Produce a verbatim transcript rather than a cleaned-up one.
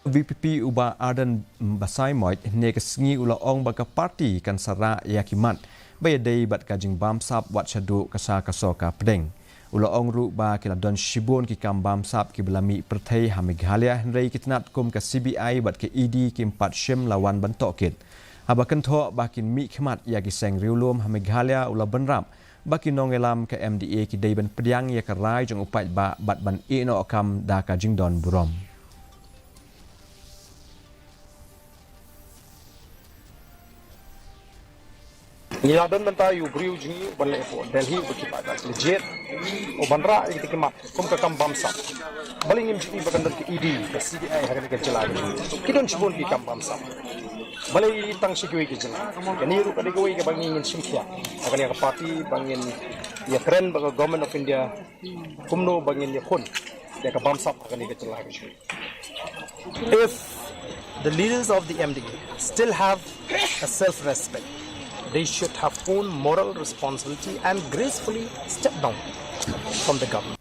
VPP u Bah Ardent Basaiawmoit hynne ka sngi u la ong ba ka party kan sa rah ïa ki mat ba ïadei bad ka jingbamsap wat shaduh ka sha ka sorkar pdeng. U la ong ruh ba ki la don shibun ki kam bamsap kiba la mih pyrthei ha Meghalaya hynrei ki tnat kum ka CBI bad ka ED kim pat shym la wan ban tohkit. Haba kynthoh ba kin mihkhmat ïa ki seng riewlum ha Meghalaya u la bynrap ba ki nongïalam ka MDA ki dei ban pdiang ïa ka rai jong u paidbah bad ban ïehnoh kam da ka jingdon burom. Ngi la don bynta ïa u briew jong ngi uban leh hapoh Delhi uba ki paidbah ki la jied, uban rah ïa kita ki mat kum ka kam bamsap. Balei ngim ju i ba kan don ka ED, ka CBI ha kane ka jylla ka jong ngi? Ki don shibun ki kam bamsap. Balei tang sha kiwei ki jylla? Kane ruh ka dei kawei kaba ngi ngin shim khia ha kane ka party ba ngin ïakren bad ka Government of India kumno ba ngin ïakhun ïa ka bamsap ha kane ka jylla ka jong ngi. If the leaders of the MDA still have a self-respect, they should have own moral responsibility and gracefully step down from the government.